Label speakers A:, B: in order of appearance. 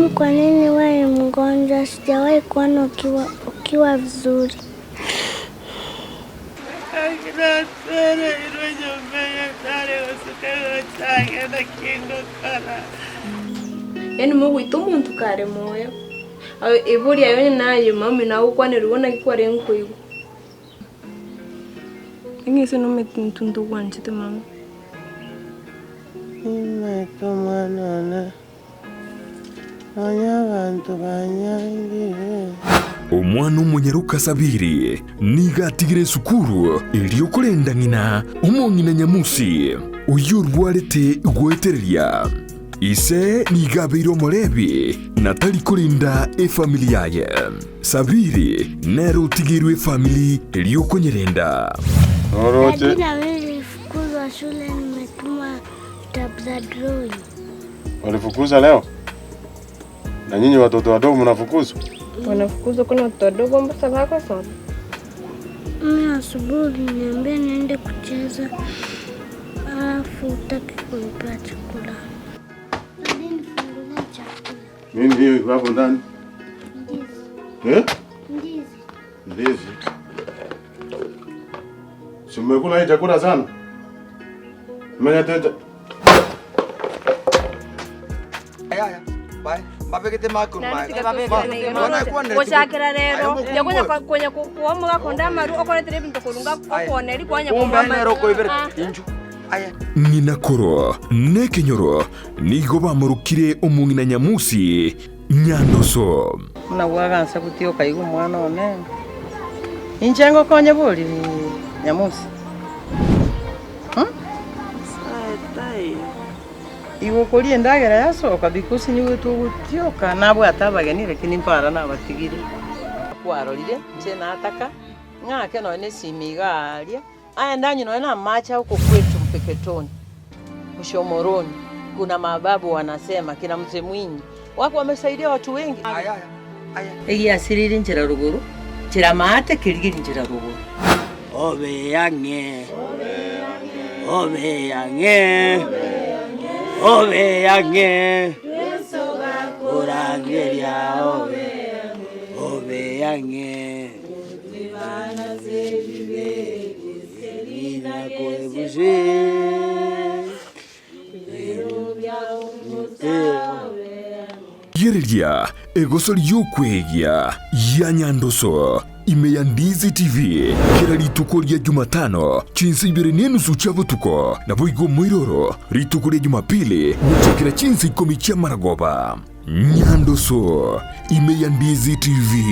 A: Mami, kwa nini wewe ni mgonjwa? Sijawahi kuona ukiwa, ukiwa vizuri.
B: Yaani mogoita omonto kare moyo, Iboria aye onye naye mami nagokwanerigwe naki kwarenge koigwa. Eng'ese nomanyete intwe ntogwanchete mama.
C: Nimaete omwana one, nonya abanto banyangire.
D: Omwana omonyaroka Sabiri nigo atigire esukuru erio korenda ng'ina omong'ina Nyamusi, oyio orwarete goetereria. Ise nigo abeire omorebi na tari korenda efamiri yaye. Sabiri nere otigeirwe efamiri erio okonyerenda.
C: Noroche.
A: Daddy na mimi nilifukuzwa shule nimetuma vitabu za drawing.
C: Walifukuza leo? Na nyinyi watoto wadogo mnafukuzwa?
B: Wanafukuzwa kuna watoto wadogo mbasa bakosoma.
A: Mimi asubuhi uliniambia niende kucheza alafu hutaki kunipea chakula. Daddy nifungulie chakula.
C: Nini hiyo iko hapo ndani?
A: Ndizi.
C: Eh?
A: Ndizi.
C: Ndizi. Si mmekula hii chakula sana? Mmenyetete.
B: Gochakera rero yakonya konya koa omogakonda amaru okoretera ebinto korwa okooneri kwanya konywa amaru.
D: Ng'ina koro nekenyoro nigo bamorokire omong'ina Nyamusi Nyandoso.
E: Buna bwagansa gotioka iga omwana one, inche ngokonye bori Nyamusi? Igo okoria endagera yasoka because nigo togotioka nabwate abageni lakini mpara nabatigire. Kwarorire inche nataka ng'ake nonya na esimi iga aaria, aye ndanywe nonya na amache huko kwetu Mpeketoni, Mshomoroni, kuna mababu wanasema kina Mzee Mwinyi wako wamesaidia watu wengi. Egiasirire inchera rogoro, nchera maate kerigerie inchera rogoro.
F: Obe ang'e, obe ang'e, obe ang'e, korangeria obe, obe ang'e.
D: Rigereria egoso ri'okwegia ya Nyandoso ime ya Ndizi TV kera rituko ria Jumatano chinsa ibere nenusu chia botuko, naboigo omoiroro rituko ria Jumapili gochakera chinsa ikomi chia maragoba. Nyandoso ime ya Ndizi TV.